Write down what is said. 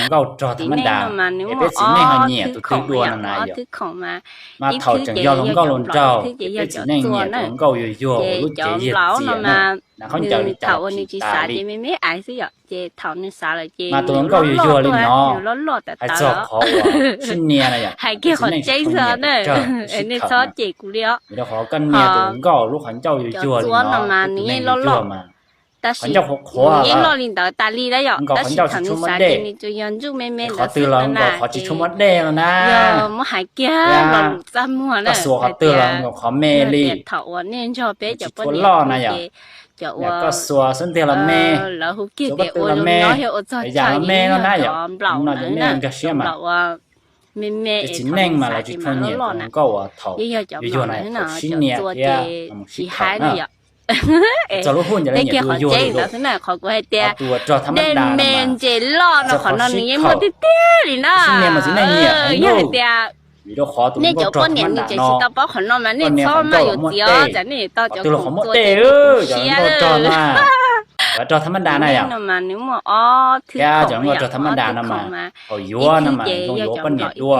nkauj rog tha mab das, es peb txiv neej ho nyiam tus twg dua no na yom. Mas thaum tseem yog hluas nkauj hluas nraug ces peb txiv neej nyiam tus hluas nkauj yuag yuag uas lub cev liag txias na, nas khaub ncaws li cas los tsis tas li. Mas tus hluas nkauj yuag yuag li no, hais txog qhov uas sib nias na yom, hais kiag qhov tseeb xwb, nej txhob cem kuv li os. Vim rau qhov koj nias tus hluas nkauj lub qhov ncauj yuag yuag li no, tus neeg yuag yuag mas qhov ncauj qhuav qhuav, yeej loj li ntawd tas li na yom, nkaus qhov ncauj tsis tshua muaj dej, qhov twg los nkaus qhov tsis tshua muaj dej no na. Koj xuas qhov twg los nkaus qhov me li, tsis tshua loj na yom. Yog koj xuas xwb ntiag los me, xuas koj twg los me, yam los me no na yom. No cov me nkag siab mas. Ces txiv neej mas lawv tsis tshua nyiam tus hluas nkauj uas thaum yuag yuag na, thaum sib nias thiab mus sib tham na. Txog lub hub ntawd lawv nyiam tus yuag yuag li lawm. Qhov tus uas rog tha mab das no mas, txog qhov sib tham, sib nias mas txiv neej nyiam heev li. Vim rau qhov tus hluas nkauj rog tha mab das no, koj nias qhov ncauj los muaj dej, qhov twg los qhov muaj dej, cov hluas nkauj rog na, cov rog tha mab das na yom. Thiab cov hluas nkauj rog tha mab das no mas thaum yuav no mas zoo yuav poj niam dua.